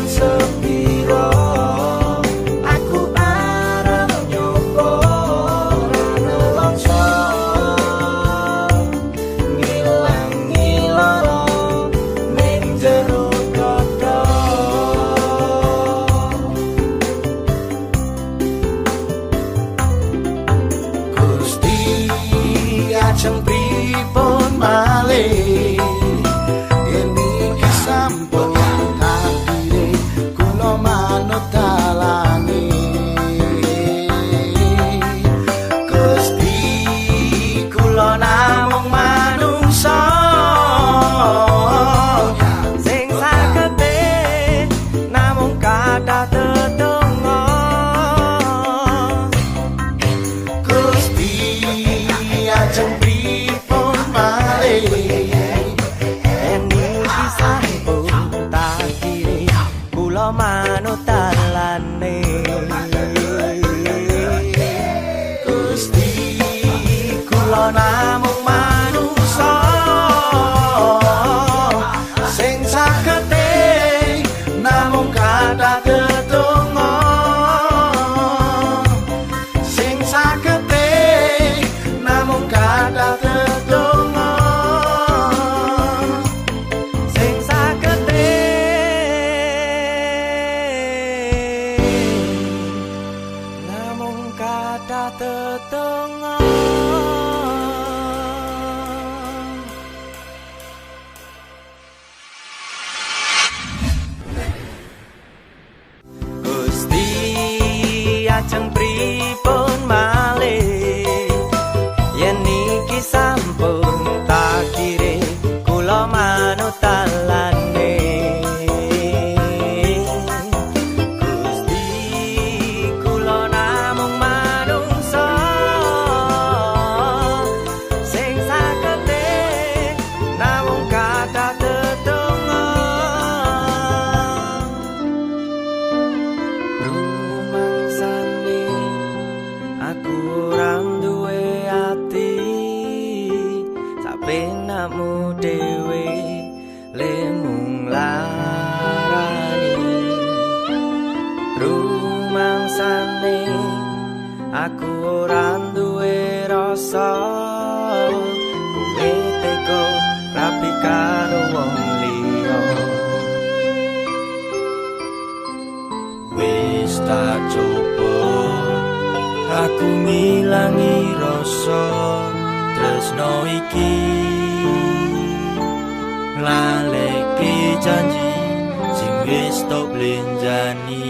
tekan sepiro aku arep nyoba ora nelongso ngilangi lara ning jero dada. Gusti ajeng pripun malih yen niki sampun takdire kula manut dalane. Gusti kula namung manungsa sing sagede namung kathah tetungga. Gusti ajeng pripun malih Yen niki sampun takdire kula manut dalane. Gusti kula namung manungsa sing sagede namung kathah tetungga sing sagede namung kathah tetungga Sing sagede namung kathah tetungga. Gusti ajeng pripun malih yen niki sampun takdire kula manut dalane. Gusti kula namung manungsa sing sagede namung kathah tetungga. Rumangsane aku ora duwe ati sapenakmu dhewe lemung larani. Rumangsane aku ora duwe rasa kowe tega rapi karo wong liya. Wis tak coba aku ngilangi rasa tresno iki laleke janji sing wis tok blenjani.